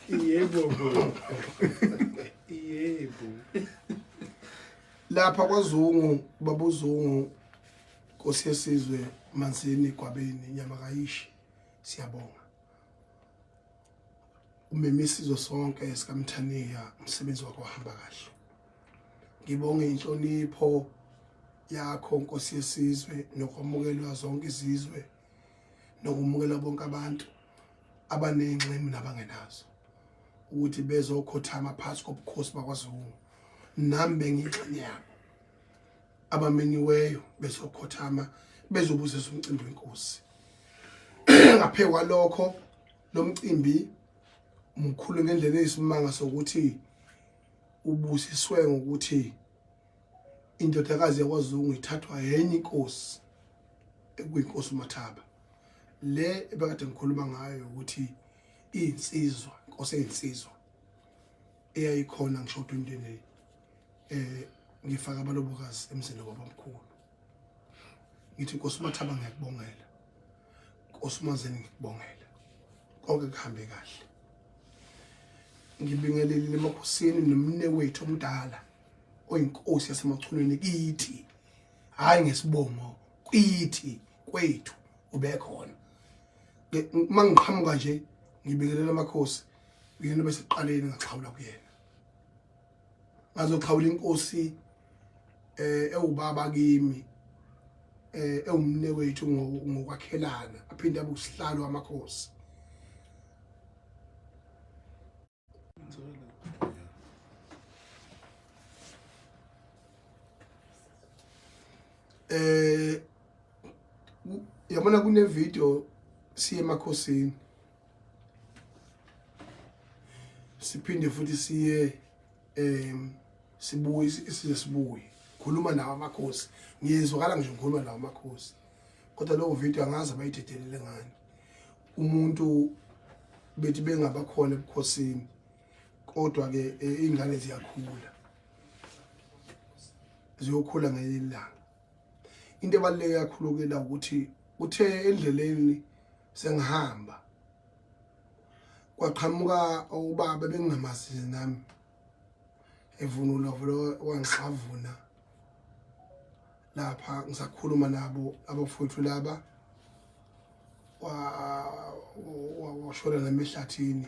Yebo bo. Yebo. Lapha kwaZungu babuzungu Nkosi yesizwe Manzini Gwabeni nyama kayishi siyabonga. Umeme isizwe sonke sikaMthaniya umsebenzi wakho wahamba kahle. Ngibonge inhlonipho yakho Nkosi yesizwe nokwamukelwa zonke izizwe nokumukela bonke abantu abanengxemu nabangenazo ukuthi bezokhothama phasi kobukhosi bakwaZungu nami bengiyingxenye yabo abamenyiweyo bezokhothama bezobuzisa umcimbi wenkosi. Ngaphe kwalokho lo mcimbi mkhulu ngendlela eyisimanga sokuthi ubusiswe ngokuthi indodakazi yakwaZungu ithathwa yenye inkosi ekuyinkosi uMathaba le ebekade ngikhuluma ngayo ukuthi iyinsizwa inkosi eyinsizwa eyayikhona ngisho 20 ngifaka abalobokazi emzini wabamkhulu. Ngithi Nkosi uMathaba ngiyakubongela, Nkosi uManzini ngikubongela, konke kuhambe kahle. Ngibingelelile emakhosini nomne wethu omdala oyinkosi yasemachunwini kithi, hayi ngesibongo, kithi kwethu ubekhona. Uma ngiqhamuka nje ngibingelela amakhosi, uyena bese kuqaleni ngaxhawula kuyena, ngazoxhawula inkosi ewubaba kimi ewumne wethu ngokwakhelana, aphinde abe usihlalo wamakhosi. Yabona kune video siye emakhosini, siphinde futhi siye sibuye size sibuye khuluma nawo amakhosi. Ngiyezwakala ngisho ngikhuluma nawo amakhosi, kodwa leyo video angazi abayidedelele ngani. Umuntu bethi bengabakhona ebukhosini, kodwa ke ingane ziyakhula, ziyokhula ngelinye ilanga. Into ebaluleke kakhulu ke la ukuthi uthe endleleni sengihamba kwaqhamuka ubaba bengingamazi nami evunula vula wangixavuna lapha ngisakhuluma nabo abafowethu laba, washona nami ehlathini.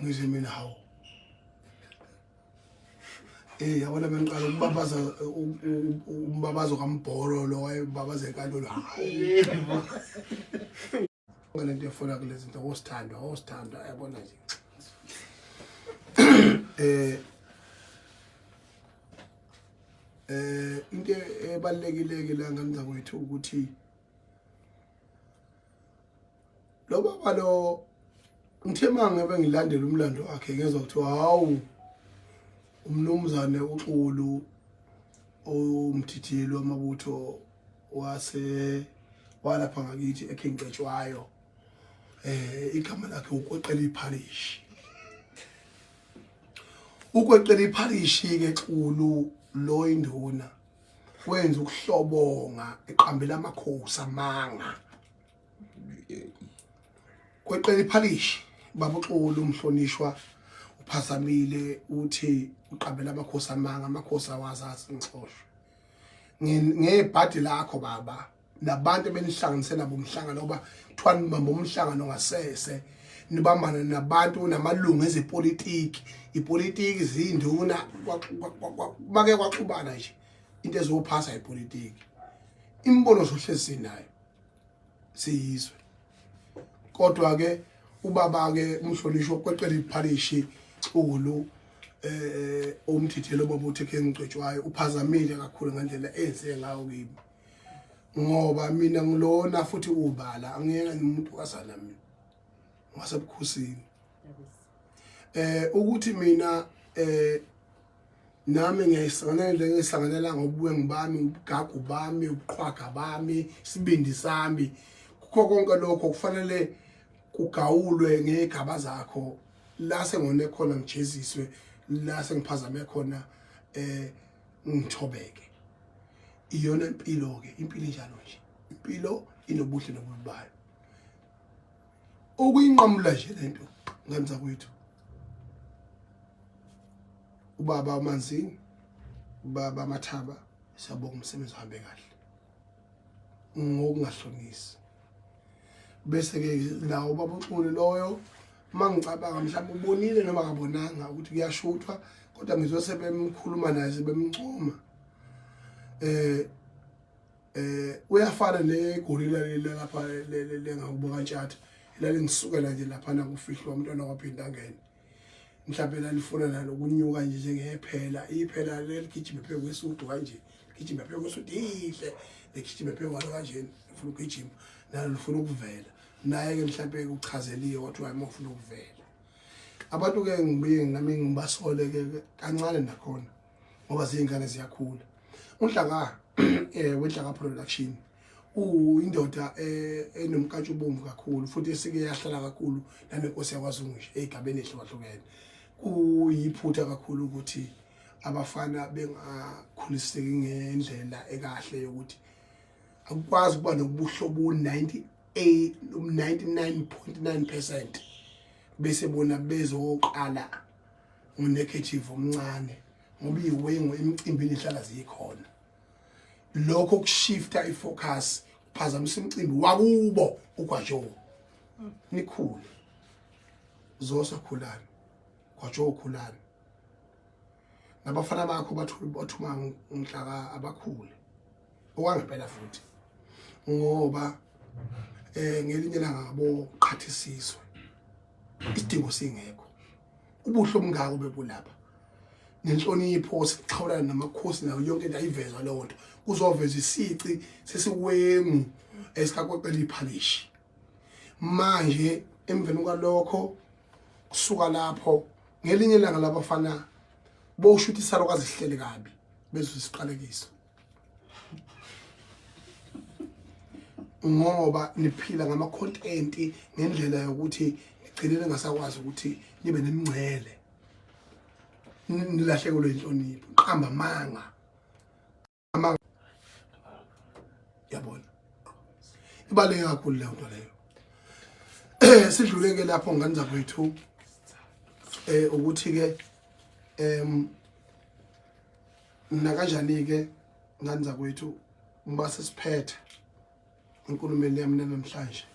Ngize mina hawu, yabona bengiqala ukubabaza umbabazo kaMbholo lo wayebabaza enkantolo. Hawu, lento efuna kulezi zinto osithandwa osithandwa yabona nje. Into ebalekile ke la ngane zakwethu ukuthi lo baba lo ngithe mangabe ngilandela umlando wakhe ngezwa ukuthi hawu umnumzane uXulu umthithiyeli wamabutho wase walapha ngakithi eKing Cetshwayo, igama lakhe ukweqela iphalishi, ukweqela iphalishi ke Xulu lo induna wenza ukuhlobonga eqambela amakhosi amanga. Kweqela iphalishi baba uXulu umhlonishwa uphazamile, uthi uqambela amakhosi amanga, amakhosi awazazi ngixoshwe ngebhadi lakho baba nabantu ebenihlanganise nabo umhlangano, ngoba kuthiwa nibamba umhlangano ngasese nibambana nabantu namalungu ezepolitiki, ipolitiki zinduna bake kwaxubana nje into ezophasa ipolitiki. Imibono sohlezi sinayo siyizwe, kodwa ke ubaba ke umhlonishwa okweqela iphalishi Xulu umthithelo baba uthi ke ngicwetshwayo uphazamile kakhulu ngendlela enze ngayo kimi, ngoba mina ngilona futhi ubala angiyena umuntu kazana mina wasebukhosini. Ukuthi mina nami ngiyayihlanganela ngiyihlanganela ngobuwengu bami, ubugagu bami, ubuqhwaga bami, isibindi sami, kukho konke lokho kufanele kugawulwe ngegaba zakho. La sengone khona ngijeziswe, la sengiphazame khona ngithobeke. Iyona impilo ke, impilo injalo nje, impilo inobuhle nobubi bayo. Ukuyinqamula nje lento Ngane zakwethu, ubaba uManzini, ubaba Mathaba, siyabonga umsebenzi uhambe kahle ngokungahlonisi. Bese ke lawo baba uXulu loyo, mangicabanga mhlawumbe ubonile noma akabonanga ukuthi kuyashuthwa, kodwa ngizwe sebemkhuluma naye, sebemncoma. Uyafana negorilla leli lapha lengakubuka ntshatha elalingisukela nje lapha nakufihlwa umntwana kwaphinda angene, mhlawumbe lalifuna nalo ukunyuka nje njengephela iphela leligijima phezu kwesudu kanje, ligijima phezu kwesudu ihle, ligijima phezu kwalo kanje, lifuna ukugijima nalo, lifuna ukuvela naye-ke. Mhlawumbe kuchazeliwe wathi hayi, uma ufuna ukuvela abantu-ke, ngibuye nami ngibasole-ke kancane nakhona ngoba ziy'ngane ziyakhula. UNhlaka weNhlaka Production uyindoda enomkantsha ubomvu kakhulu futhi esike yahlala kakhulu nanenkosi yakwaZungu nje ey'gabeni ey'hlukahlukene. Kuyiphutha kakhulu ukuthi abafana bengakhuliseki ngendlela ekahle yokuthi akukwazi ukuba nobuhlobo 98 99.9% bese bona bezoqala ngo-negative omncane, ngoba iyiwengu emicimbini ihlala zikhona. Lokho kushifta ifocus, kuphazamisa umcimbi wakubo uGwajo. Nikhule zosa, khulani Gwajo, ukhulani nabafana bakho bathuma ngihlaka abakhule okwangempela futhi, ngoba ngelinye ilanga ngabo qhathisiswe isidingo singekho. Ubuhle obungako bebulapha nenhlonipho, sixhawulana namakhosi nayo yonke into ayivezwa leyo nto, kuzoveza isici sesiwengu esikakoqela iphalishi. Manje emveni kwalokho, kusuka lapho ngelinye ilanga labafana bosho ukuthi isalokazi sihlele kabi, bezwe isiqalekiso, ngoba niphila ngama-content ngendlela yokuthi nigcine ningasakwazi ukuthi nibe nemingcele, nilahlekelwe inhlonipho, qamba amanga amanga, yabona. Ibaluleke kakhulu leyo nto leyo. Sidlule ke lapho, ngane zakwethu, ukuthi ke nakanjani ke, ngane zakwethu, ngiba sesiphethe inkulumeni yami namhlanje.